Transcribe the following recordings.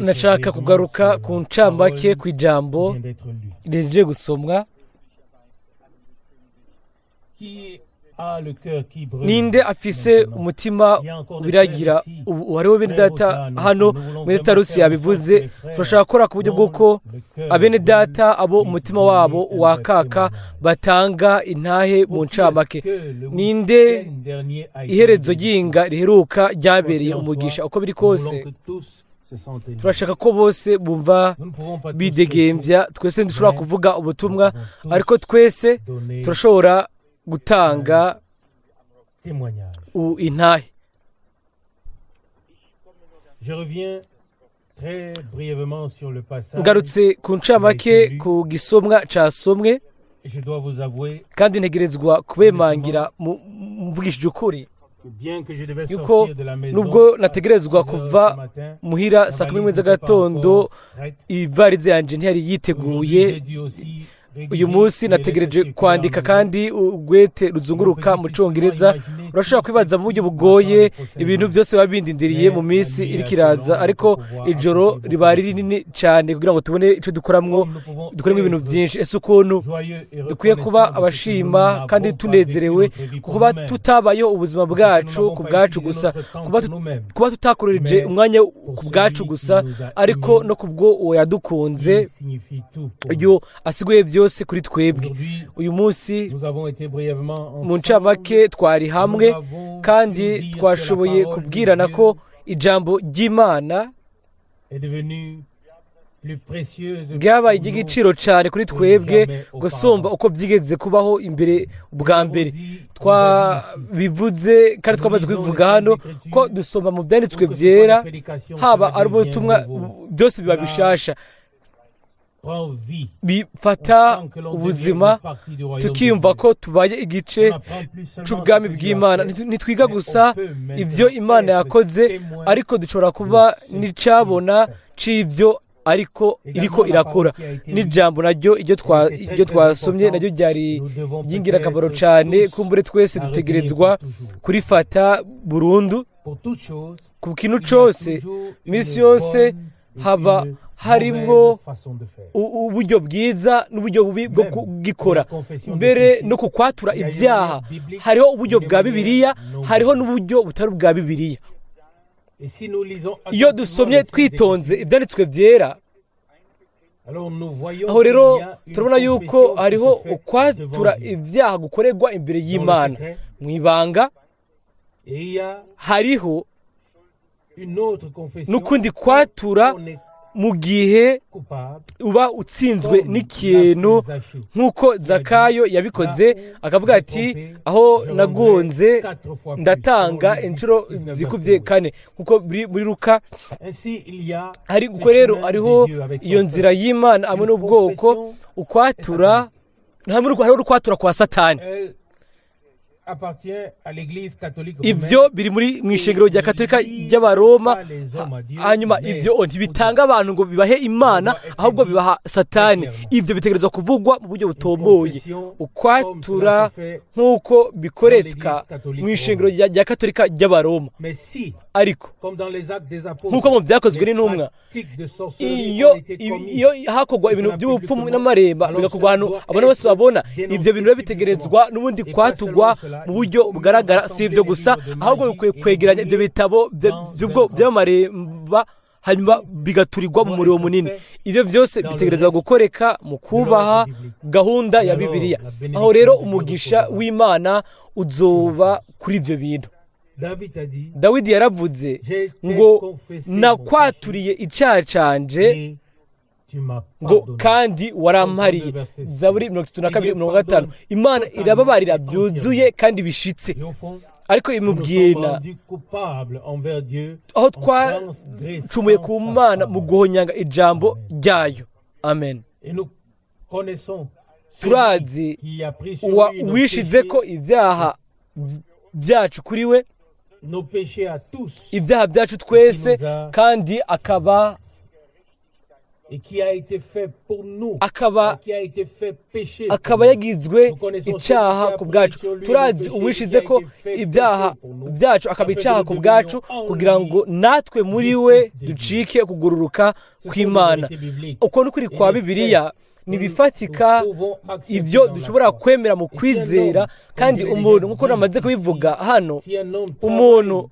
Ndashaka kugaruka ku ncamake ku ijambo rihejeje gusomwa. Ninde afise umutima ubiragira ubu? Hariho bene data hano, mwene data Rusi yabivuze. Turashaka gukora ku buryo bw'uko abene data abo umutima wabo wakaka batanga intahe mu ncamake. Ninde iherezo ry'inga riheruka ryabereye umugisha? Uko biri kose, turashaka ko bose bumva bidegembya. Twese ntidushobora kuvuga ubutumwa, ariko twese turashobora gutanga intahe. Ngarutse ku ncamake ku gisomwa casomwe, kandi ntegerezwa kubemangira mvugishije ukuri yuko nubwo nategerezwa kuva muhira saa 11 z'agatondo, ivarize yanje ntiyari yiteguye. Uyu munsi nategereje kwandika kandi urwete ruzunguruka mu Congereza. Urashobora kwibaza mu buryo bugoye ibintu byose biba bindindiriye mu minsi iriko iraza, ariko ijoro riba rinini cyane kugira ngo tubone icyo dukoramwo, dukoremo ibintu byinshi. Ese ukuntu dukwiye kuba abashima kandi tunezerewe kuba tutabayeho ubuzima bwacu ku bwacu gusa, kuba tutakoreje umwanya ku bwacu gusa, ariko no kubwo uwo yadukunze, uyu asiguye byose kuri twebwe. Uyu munsi mu ncamake twari hamwe kandi twashoboye kubwirana ko ijambo ry'Imana ryabaye iry'igiciro cyane kuri twebwe gusumba uko byigeze kubaho imbere bwa mbere. Twabivuze kandi twamaze kubivuga hano ko dusoma mu byanditswe byera, haba ari ubutumwa, byose biba bishasha, bifata ubuzima, tukiyumva ko tubaye igice c'ubwami bw'Imana. Ntitwiga gusa ibyo Imana yakoze, ariko dushobora kuba n'icabona c'ibyo ariko iriko irakora. N'ijambo naryo iryo twasomye naryo ryari ry'ingirakamaro cyane. Kumbure twese dutegerezwa kurifata burundu. Ku kintu cose, iminsi yose haba harimwo uburyo bwiza n'uburyo bubi bwo kugikora. Mbere no kukwatura ibyaha, hariho uburyo bwa Bibiliya, hariho n'uburyo butari ubwa Bibiliya. Iyo dusomye twitonze ibyanditswe byera, aho rero turabona yuko hariho ukwatura ibyaha gukorerwa imbere y'Imana mu ibanga, hariho n'ukundi kwatura mu gihe uba utsinzwe n'ikintu, nk'uko Zakayo yabikoze akavuga ati: "Aho nagonze ndatanga inshuro zikubye kane", nk'uko biri muri Luka. Ariko rero hariho iyo nzira y'Imana hamwe n'ubwoko, ukwatura hariho n'ukwatura kwa Satani. Ibyo biri muri mu ishengero rya Katolika ry'Abaroma. Hanyuma ibyo ntibitanga abantu ngo bibahe Imana, ahubwo bibaha Satani. Ibyo bitegerezwa kuvugwa mu buryo butomboye, ukwatura nk'uko bikoreka mu ishengero rya Katolika ry'Abaroma. Ariko nk'uko mu Byakozwe n'Intumwa, iyo hakorwa ibintu by'ubupfumu n'amaremba bigakorwa ahantu abantu bose babona, ibyo bintu biba bitegerezwa n'ubundi kwatugwa mu buryo bugaragara. Si ibyo gusa, ahubwo bikwiye kwegeranya ibyo bitabo by'amaremba, hanyuma bigaturirwa mu muriro munini. Ibyo byose bitegerezwa gukoreka mu kubaha gahunda ya Bibiliya. Aho rero umugisha w'Imana uzoba kuri ibyo bintu. Dawidi yaravuze ngo: "Nakwaturiye icyaha canje", ngo "kandi warampariye". Zaburi 32:50. Imana irababarira byuzuye kandi bishitse, ariko imubwira aho twacumuye ku Mana mu guhonyanga ijambo ryayo. Amen. Turazi wishize ko ibyaha byacu kuri we, ibyaha byacu twese, kandi akaba Akaba yagizwe icyaha ku bwacu. Turazi uwishize ko ibyaha byacu akaba icyaha ku bwacu, kugira ngo natwe muri we ducike kugururuka kw'Imana. Uko n'ukuri kwa Bibiliya ntibifatika, ibyo dushobora kwemera mu kwizera. Kandi umuntu, nk'uko namaze kubivuga hano, umuntu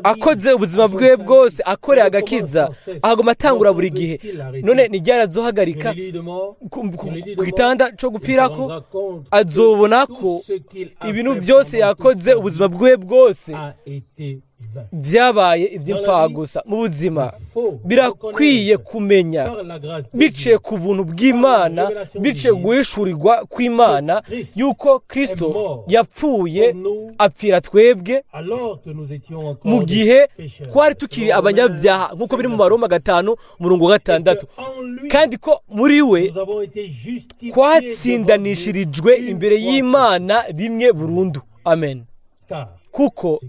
akoze ubuzima bwe bwose akoreye agakiza, ahaguma atangura buri gihe, none nijyara azohagarika ku gitanda cyo gupfirako, azobona ko ibintu byose yakoze ubuzima bwe bwose byabaye iby'imfagusa. Mu buzima birakwiye kumenya biciye ku buntu bw'Imana, biciye guhishurirwa kw'Imana, yuko Kristo yapfuye apfira twebwe mu gihe twari tukiri abanyabyaha, nk'uko biri mu Baroma 5:6, kandi ko muri we twatsindanishirijwe imbere y'Imana rimwe burundu. Amen. Kuko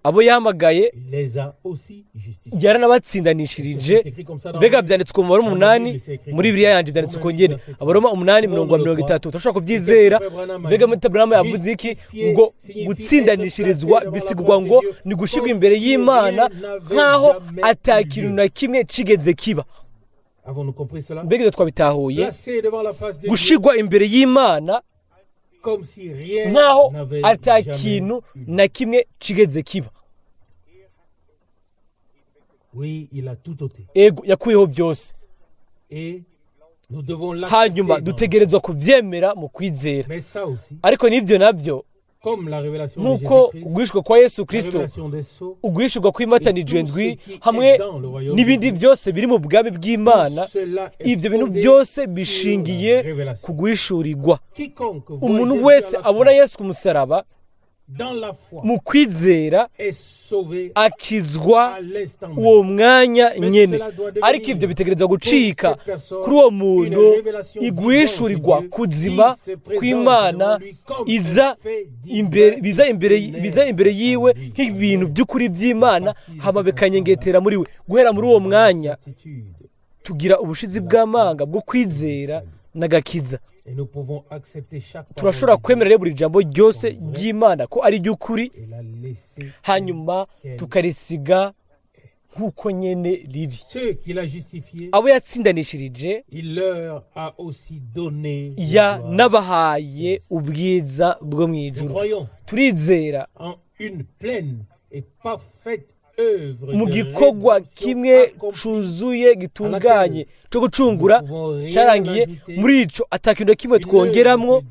abo yahamagaye yaranabatsindanishirije. Mbega byanditswe mu Baroma 8, muri Bibiliya yanjye byanditswe uko nyene, Abaroma 8:30. Turashobora kubyizera. Mbega muri Abrahamu yavuze iki? Ngo gutsindanishirizwa bisigurwa ngo ni gushirwa imbere y'Imana nk'aho ata kintu na kimwe kigeze kiba. Mbega ibyo twabitahuye? Gushirwa imbere y'Imana nkaho ata kintu na kimwe kigeze kiba. Ego, yakuyeho byose. Hanyuma dutegerezwa kubyemera mu kwizera. Ariko n'ibyo nabyo, nk'uko uguhishwa kwa Yesu Kristo, uguhishurwa kw'imatanijwe ndwi hamwe n'ibindi byose biri mu bwami bw'Imana, ibyo bintu byose bishingiye ku guhishurirwa. Umuntu wese abona Yesu ku musaraba mu kwizera akizwa uwo mwanya nyene. Ariko ibyo bitegerezwa gucika kuri uwo muntu iguhishurirwa kuzima kw'Imana iza imbere, biza imbere yiwe nk'ibintu by'ukuri by'Imana, hama bikanyengetera muri we. Guhera muri uwo mwanya tugira ubushizi bw'amanga bwo kwizera n'agakiza. Turashobora kwemera rero buri jambo ryose ry'Imana ko ari ry'ukuri, hanyuma tukarisiga nk'uko nyene riri. Abo yatsindanishirije yanabahaye ubwiza bwo mu ijuru. Turizera mu gikorwa kimwe cuzuye gitunganye cyo gucungura cyarangiye, muri ico atakintu kimwe twongeramwo,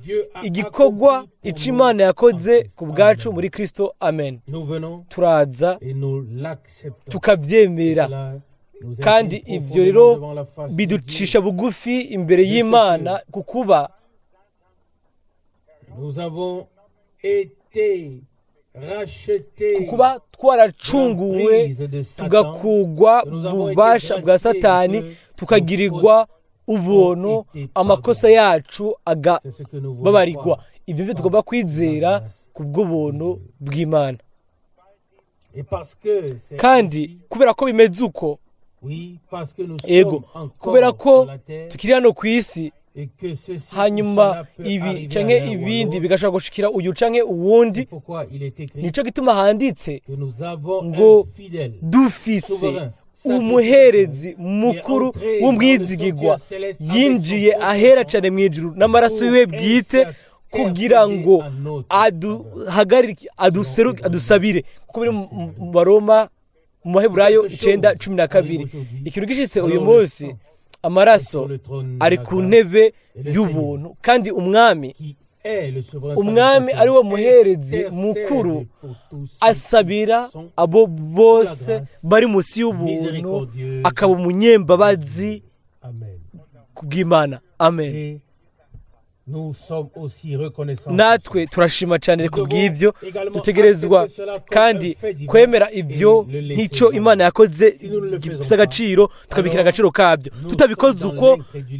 igikorwa ico Imana yakoze ku bwacu muri Kristo. Amen. Turaza tukabyemera, kandi ibyo rero biducisha bugufi imbere y'Imana, kukuba kukuba twaracunguwe tugakugwa bubasha bwa Satani, tukagirirwa ubuntu, amakosa yacu agababarirwa. Ibyo byo tugomba kwizera ku bw'ubuntu bw'Imana. Kandi kubera ko bimeze uko, ego, kubera ko tukiri hano ku isi, hanyuma ibi canke ibindi bigashobora gushikira uyu canke uwundi, nico gituma handitse ngo dufise umuherezi mukuru w'umwizigirwa yinjiye ahera cane mu ijuru n'amaraso yiwe bwite, kugira ngo aduhagarike, adusabire, kuko biri mu Baroma, mu Baheburayo 9:12. Ikintu gishitse uyu munsi, amaraso ari ku ntebe y'ubuntu, kandi umwami ari wo muherezi mukuru asabira abo bose bari munsi y'ubuntu, akaba umunyembabazi kubw'Imana. Amen. Natwe turashima cyane kubw'ibyo. Dutegerezwa kandi kwemera ibyo nk'icyo Imana yakoze gifite agaciro, tukabikira agaciro kabyo. Tutabikoze uko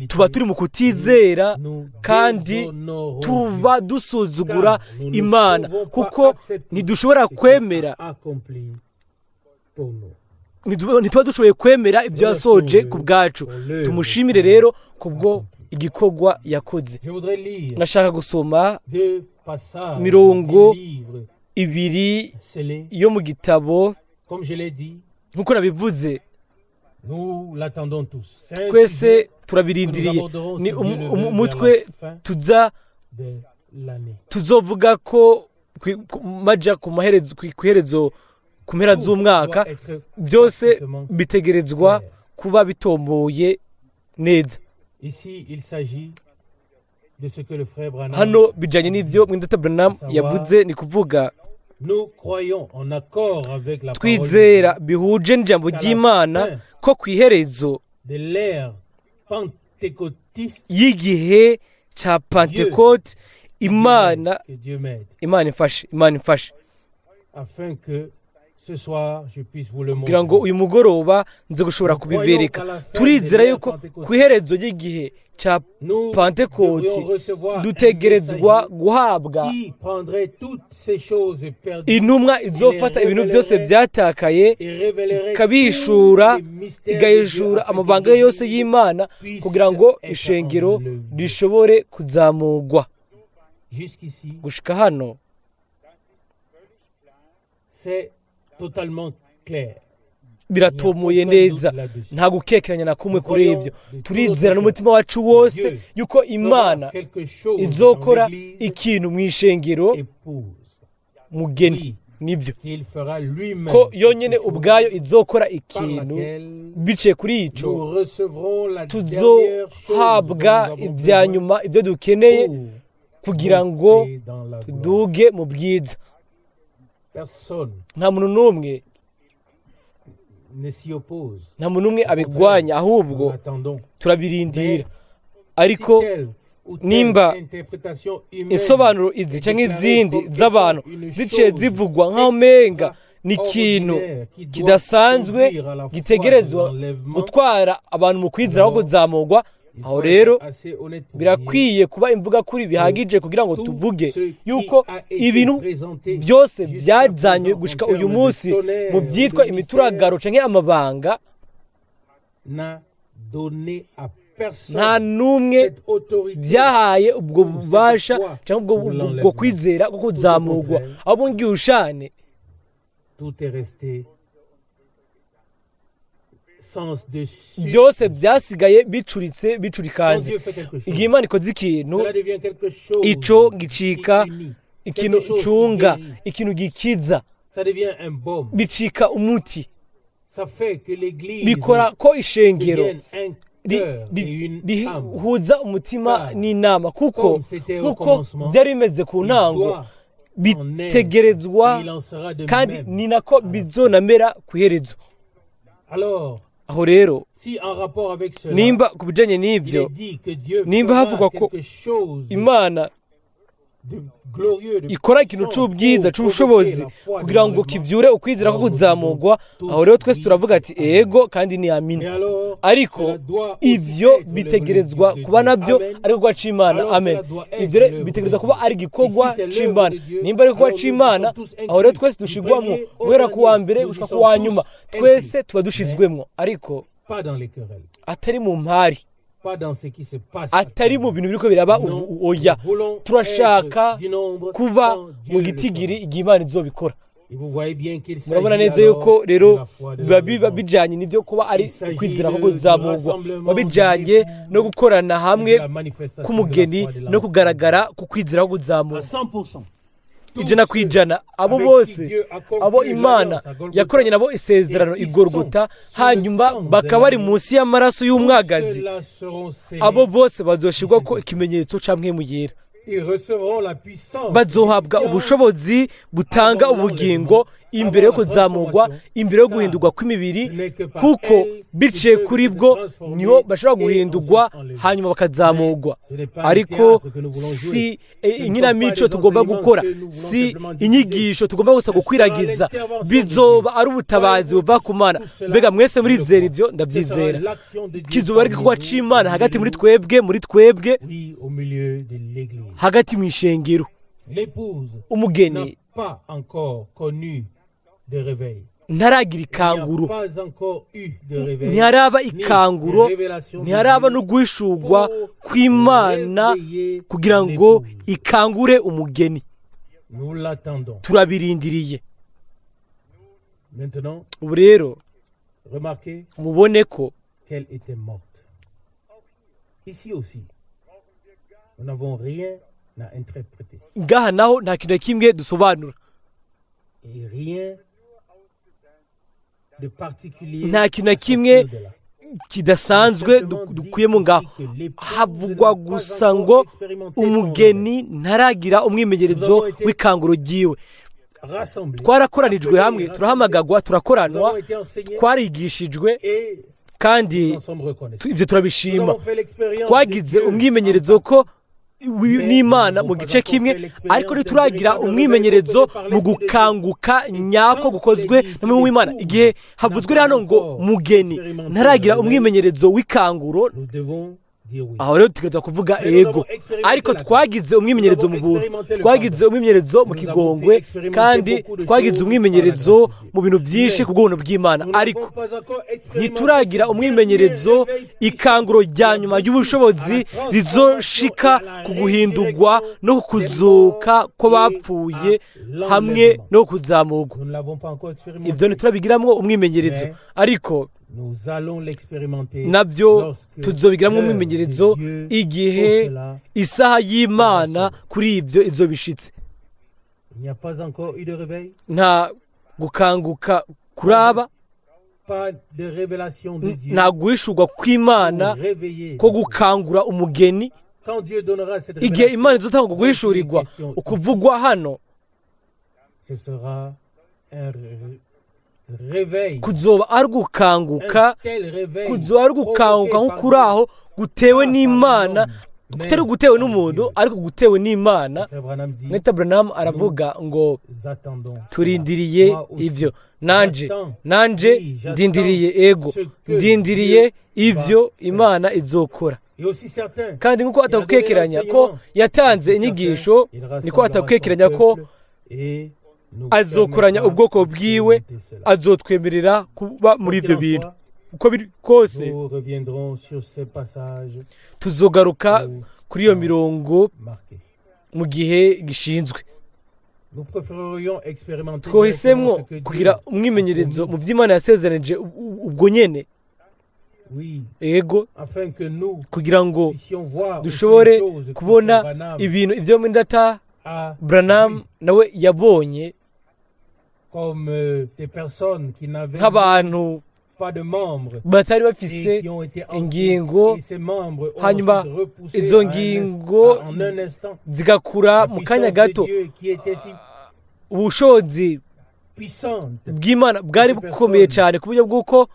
tuba turi mu kutizera, kandi tuba dusuzugura Imana, kuko ntidushobora kwemera Ntituba dushoboye kwemera ibyo yasoje ku bwacu. Tumushimire rero kubwo igikorwa yakoze. Je voudrais lire Nashaka gusoma deux passages mirongo du livre ibiri scellé. yo mu gitabo. Comme je l'ai dit, Nk'uko nabivuze, nous l'attendons tous. C'est un twese sujet turabirindiriye. Ni umutwe tuza de l'année. Tuzovuga ko maja ku maherezo, kw'iherezo, ku mpera Tout z'umwaka. doit être Byose parfaitement bitegerezwa clair. kuba bitomboye neza. Ici, il s'agit de ce que le frère Branham Hano bijanye n'ivyo mwene Branham yavuze, ni kuvuga Nous croyons en accord avec la parole twizera bihuje n'ijambo ry'Imana ko ku iherezo de l'ère pentecôtiste. y'igihe ca Pantekote, Imana Que Dieu m'aide Imana imfashe, Imana imfashe afin que ce soir je puisse vous le kugira ngo montrer. uyu mugoroba nze gushobora kubibereka. Turizera yuko ku iherezo ry'igihe ca Nous Pantekoti devrions recevoir un dutegerezwa messager guhabwa qui prendrait toutes ces choses perdues intumwa izofata ibintu byose byatakaye, et révélerait ikabishura, tous les mystères de Dieu igahishura afin que amabanga yose l'Église y'Imana kugira ngo ishengero rishobore kuzamurwa. Jusqu'ici, Gushika hano c'est totalement clair. Biratomoye neza, nta gukekeranya na kumwe kuri ibyo. Turizera n'umutima wacu wose yuko Imana Quelque chose izokora dans l'Église ikintu mu ishengero épouse, mugeni. Nibyo qu'il fera lui-même ko yonyine quelque chose ubwayo izokora par ikintu laquelle biciye kuri ico nous recevrons la dernière chose dont nous tuzohabwa avons ibya besoin nyuma, ibyo dukeneye pour kugira ngo monter dans la gloire. tuduge mu bwiza. Personne Nta muntu n'umwe ne s'y oppose. nta muntu n'umwe abigwanya, ahubwo Nous l'attendons. turabirindira. Ariko Si telle ou telle nimba interprétation humaine insobanuro izi canke izindi z'abantu ziciye zivugwa nk'aho umenga ni ikintu kidasanzwe gitegerezwa gutwara abantu mu kwizera ko kuzamurwa, aho rero birakwiye kuba imvuga kuri bihagije kugira ngo tuvuge yuko ibintu byose byazanywe gushika uyu munsi mu byitwa imituragaro canke amabanga, n'a donné à personne nta n'umwe cette autorité byahaye ubwo bubasha cyangwa ubwo kwizera bwo kuzamurwa. Ahubwo ngiye Tout est resté sens dessus. Byose byasigaye bicuritse, bicurikanze. Quand Dieu fait quelque chose, Igihe Imana ikoze ikintu, cela devient quelque chose ico gicika qui unit, ikintu quelque chose qui cunga, guérit. Ikintu gikiza. Ça devient un baume. Bicika umuti. Ça fait que l'Église Bikora ko ishengero devienne un cœur et une âme. Rihuza umutima n'inama, kuko Comme c'était au nkuko commencement, byari bimeze ku il ntango, doit en être, bitegerezwa et il en sera de kandi même. ni nako bizonamera ku iherezo. Alors, Aho rero, si en rapport avec cela, nimba ku bijanye il n'ivyo est dit que Dieu nimba fera havugwa ko quelque chose Imana de glorieux, de ikora ikintu puissant c'ubwiza, pour c'ubushobozi provoquer la foi de kugira ngo l'enlèvement, kivyure ukwizera ko kuzamurwa, aho rero twese turavuga ati ego kandi ni Mais amina. alors, Ariko cela doit aussi ivyo être bitegerezwa l'œuvre de kuba Dieu. navyo Amen. ari igikorwa c'Imana. Alors, Amen. cela doit être Ivyo rero l'œuvre bitegerezwa de kuba Dieu. ari igikorwa Et si c'est l'œuvre c'Imana. de Dieu, Nimba ari igikorwa alors nous y c'Imana, sommes tous aho rero inclus. twese Du dushigwamwo, premier au guhera ku wa dernier, mbere nous y gushika ku sommes wa tous nyuma, inclus. twese tuba dushizwemwo, ariko Pas dans les querelles, atari mu mpari, pas dans ce qui se passe atari mu actuellement. bintu biriko biraba Non, ubu. Oya, nous voulons turashaka être du nombre kuba quand Dieu mu le gitigiri fera. igihe Imana izobikora. Et vous voyez bien qu'il s'agit Murabona neza alors yuko de rero la foi de biba biba l'enlèvement. bijanye n'ibyo kuba ari Il s'agit ukwizera ko du kuzamurwa, rassemblement biba de bijanye l'épouse no gukorana et hamwe de la manifestation de la k'umugeni foi de no l'enlèvement. kugaragara ku kwizera ko À kuzamurwa 100%. Tous 100% ceux Abo avec bose qui Dieu a conclu abo Imana l'alliance à Golgotha yakoranye nabo isezerano et qui i Gorogota, sont sous le hanyuma sang de bakaba bari l'agneau, munsi y'amaraso y'umwagazi, ceux-là seront scellés. abo bose bazoshirwa ko ikimenyetso ca Mpwemu Yera. Ils recevront la puissance Bazohabwa vivifiante ubushobozi butanga ubugingo imbere yo kuzamurwa, imbere yo guhindurwa kw'imibiri, kuko biciye kuri bwo niho bashobora guhindurwa hanyuma bakazamurwa. Ariko si inkinamico tugomba gukora, si inyigisho tugomba gusa gukwiragiza, bizoba ari ubutabazi buva ku Mana. Mbega mwese murizera ibyo? Ndabyizera. Kizoba ari igikorwa c'Imana hagati muri twebwe, muri twebwe, Oui, au milieu de l'Église. hagati mu ishengero. L'épouse Umugeni n'a pas encore connu de réveil. Ntaragira Il n'y a ikanguro, pas encore eu de réveil, ntiharaba ni ikanguro, de révélation de ntiharaba Dieu no guhishurwa pour kw'Imana réveiller kugira ngo l'épouse. ikangure umugeni. Nous l'attendons. Turabirindiriye. Maintenant, Ubu rero remarquez mubone ko qu'elle était morte. Ici aussi, nous n'avons rien à interpréter ngaha naho nta kintu na kimwe dusobanura, et rien de particulier nta kintu na à sortir kimwe de là. Kidasanzwe dukuyemo ngaho. Havugwa gusa ngo umugeni ntaragira umwimenyerezo w'ikanguro ryiwe. Rassemblés, Twarakoranijwe hamwe, turahamagagwa, nous turakoranwa, avons été enseignés twarigishijwe et kandi nous en sommes reconnaissants. Ibyo Nous turabishima. avons fait l'expérience Twagize de Dieu umwimenyerezo ko n'Imana mu gice kimwe, ariko ntituragira umwimenyerezo mu gukanguka nyako gukozwe na w'Imana. Igihe havuzwe rero hano ngo mugeni ntaragira umwimenyerezo w'ikanguro, Nous devons dire oui. aho rero tugaza kuvuga ego. Ariko twagize umwimenyerezo mu buntu, twagize umwimenyerezo mu kigongwe, kandi twagize umwimenyerezo mu bintu byinshi ku bw'ubuntu bw'Imana, Nous n'avons ariko pas encore expérimenté ntituragira ce umwimenyerezo dernier réveil ikanguro rya nyuma y'ubushobozi rizoshika ku guhindurwa no kuzuka kw'abapfuye hamwe no kuzamurwa. Nous ne l'avons pas encore expérimenté. Ibyo ntiturabigiramwo umwimenyerezo, ariko Nous allons l'expérimenter nabyo lorsque tuzobigiramwo l'heure umwimenyerezo de Dieu igihe pour cela. Isaha y'Imana kuri ibyo izobishitse. Il n'y a pas encore eu de réveil, Nta gukanguka kuraba, pas de révélation de Dieu nta guhishurwa kw'Imana pour réveiller. Ko gukangura umugeni. Quand Dieu donnera cette Igihe révélation, Imana izotanga guhishurirwa ukuvugwa hano, ce sera un réveil. Kuzoba ari ugukanguka, Un tel réveil kuzoba ari ugukanguka provoqué par nk'ukuri aho gutewe n'Imana, kutari gutewe n'umuntu, ariko gutewe n'Imana. Frère Branham dit, Mwita Branham aravuga ngo nous attendons cela. turindiriye Moi aussi, ibyo. Nanje, j'attends. nanje Oui, j'attends ndindiriye, ego, ce que ndindiriye Dieu ibyo va faire. Imana izokora. Et aussi certain Kandi nk'uko atagukekeranya ko yatanze inyigisho, niko atagukekeranya ko azokoranya ubwoko bwiwe, azotwemerera kuba muri ibyo bintu. Uko biri kose, Nous reviendrons sur ces passages tuzogaruka kuri iyo mirongo marqués. Mu gihe gishinzwe. Nous préférerions expérimenter Twohisemwo directement ce que Dieu kugira umwimenyerezo a mu promis. by'Imana yasezeranije ubwo nyene. Oui, Ego, afin que nous kugira ngo puissions voir aussi dushobore les choses que kubona Frère Branham ibintu ibyo mwendata a Branham vues nawe yabonye comme des personnes qui n'avaient nk'abantu pas de membres batari et bafise qui ont été ingingo, et ces membres ont hanyuma ensuite repoussé izo à un ngingo en un instant. zigakura La mu kanya puissance de gato. Dieu qui était si Ubushobozi puissante. Bw'Imana bwari bukomeye cyane ku buryo bw'uko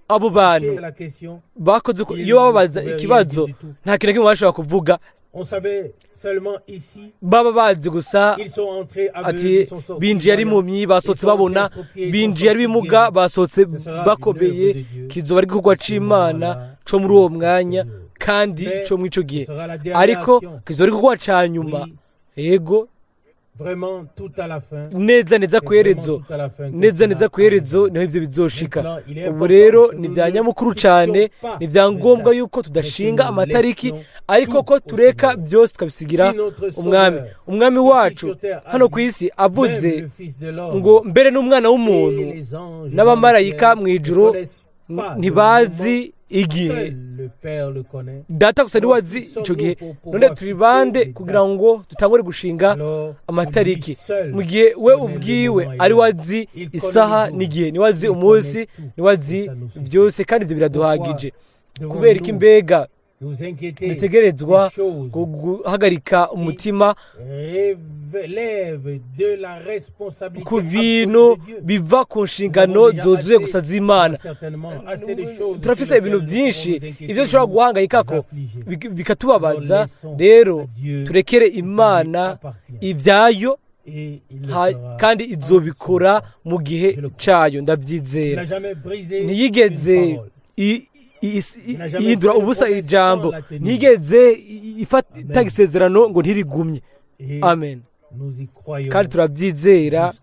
abo bantu La question, bakoze uko iyo bababaza ikibazo nta kintu na kimwe bashobora kuvuga. on savait seulement ici, Baba bazi gusa ils sont entrés aveugles, ati ils sont sortis binjiye ari voyants. impumyi, basohotse babona, binjiye ari ibimuga, basohotse bakomeye. Kizoba ari igikorwa c'Imana co muri uwo mwanya kandi co muri ico gihe, Ce sera la dernière ariko action. kizoba ari igikorwa ca nyuma. Oui, Yego, vraiment tout à la fin. Neza neza C'est ku iherezo, vraiment tout à la fin que neza cela neza ku iherezo arrivera. niho ivyo bizoshika. Maintenant, il est Ubu important rero que ni nous bya ne nyamukuru fixions cyane, pas ni bya les ngombwa dates, yuko tudashinga mais que nous amatariki, laissions ariko tout ko au tureka Seigneur. byose tukabisigira Si notre Umwami. Sauveur, Umwami ici wacu sur terre, a hano dit, ku isi avuze même le Fils de l'homme ngo mbere n'Umwana w'umuntu et les anges n'abamarayika dans le mu ciel ijuru ne connaissent pas de ntibazi moment, igihe, seul le Père le connaît. Data gusa niwe azi icyo gihe, none turi bande kugira ngo dutangure gushinga Alors, amatariki lui seul mu gihe we connaît le ubwiwe moment et ari l'heure. we azi Il connaît isaha le jour. n'igihe, niwe azi Il umunsi, connaît tout. niwe azi Et ça nous suffit. byose, kandi ibyo biraduhagije. Devons-nous Kubera ko imbega nous inquiéter dutegerezwa des choses guhagarika umutima relèvent de la responsabilité ku bintu absolue de Dieu? biva ku nshingano zuzuye gusa z'Imana? Turafise ibintu byinshi ibyo dushobora guhangayikako bikatubabaza. Rero turekere Imana ibyayo kandi izobikora mu gihe cyayo, ndabyizera. Ntiyigeze ihindura ubusa ijambo, ntiyigeze ifata isezerano ngo ntirigumye. Amen. Kandi turabyizera.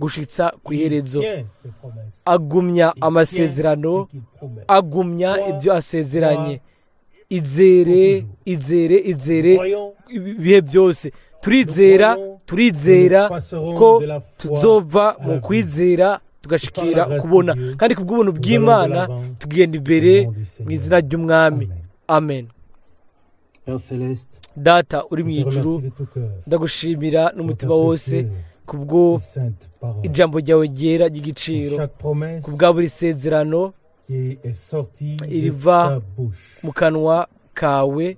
Gushitsa ku Il iherezo. tient ses promesses. Agumya Il tient amasezerano, ce qu'il promet. agumya Crois, ibyo asezeranye. Izere, izere, izere Croyons ibihe byose. Turizera, turizera ko tuzova mu kwizera tugashikira kubona, kandi ku bw'ubuntu bw'Imana tugenda imbere mu izina ry'Umwami. Amen. Père céleste, Data uri mu je te ijuru, remercie de tout cœur ndagushimira pour ta n'umutima wose précieuse kubwo et sainte parole. ijambo ryawe ryera Pour ry'igiciro, chaque promesse ku bwa buri sezerano qui est sortie de iriva ta bouche. mu kanwa kawe,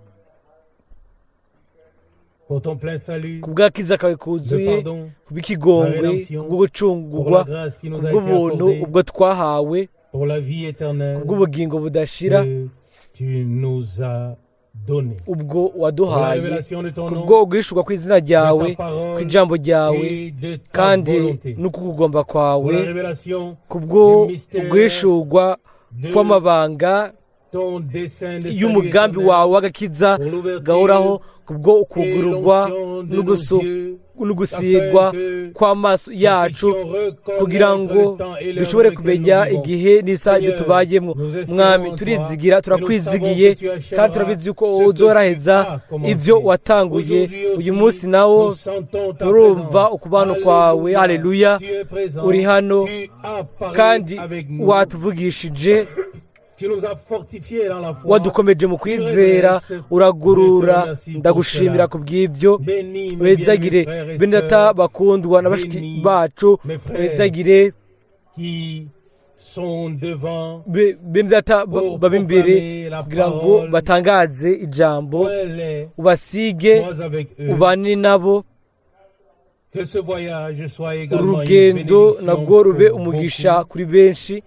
Pour ton plein salut, ku bw'akiza kawe le kuzuye, pardon, ku bw'ikigongwe, ku pour bw'ugucungurwa, la grâce qui ku nous a été bw'ubuntu accordée, ubwo twahawe, pour la vie éternelle ku bw'ubugingo budashira que tu nous as donnée. ubwo Pour la waduhaye, révélation de ton nom, kubwo uguhishurwa kw'izina de ryawe, ta parole kw'ijambo ryawe et de ta kandi volonté. n'ukugomba Pour la kwawe, révélation kubwo du mystère uguhishurwa de kw'amabanga ton dessein de salut y'umugambi éternel, wawe w'agakiza pour l'ouverture gahoraho, kubwo et ukugururwa l'onction de nos yeux, n'ugusigwa afin que kw'amaso nous yacu, puissions kugira reconnaître ngo le temps et l'heure dushobore dans lequel kumenya nous vivons. igihe n'isaha ibyo Seigneur, tubayemo. nous espérons Mwami, en toi turizigira, et nous turakwizigiye, savons que tu achèveras kandi turabizi yuko ce que tu uzoraheza as commencé. ibyo watanguye. Aujourd'hui aussi, Uyu munsi nawo nous sentons ta turumva présence. ukubano kwawe. Haleluya, Tu es présent. uri hano, Tu as parlé kandi avec nous. watuvugishije, Tu nous as fortifiés dans la foi. wadukomeje mu kwizera, uragurura. Ndagushimira ku bw'ibyo. Bénis mes Wezagire bien-aimés frères et bene data sœurs bakundwa na bashiki Bénis bacu, mes frères wezagire qui sont devant bene data pour baba imbere proclamer la kugira ngo parole. batangaze ijambo. Oins-les, Ubasige, sois avec eux. ubane nabo. Que ce voyage soit également une Urugendo bénédiction narwo rube pour umugisha beaucoup. kuri benshi.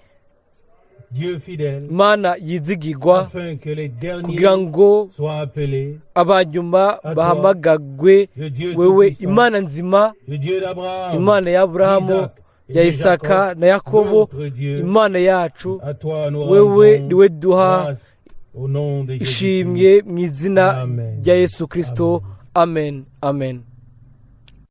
Dieu fidèle, Mana yizigirwa, afin que les derniers kugira ngo soient appelés, abanyuma à toi, bahamagagwe, le Dieu wewe Tout-Puissant, Imana nzima, le Dieu d'Abraham, Imana ya Aburahamu, d'Isaac et ya de Isaka Jacob, na Yakobo, notre Dieu, Imana yacu, à toi nous wewe rendons niwe duha grâce au nom de ishimwe Jésus-Christ. mu izina Amen. rya Yesu Kristo. Amen, amen.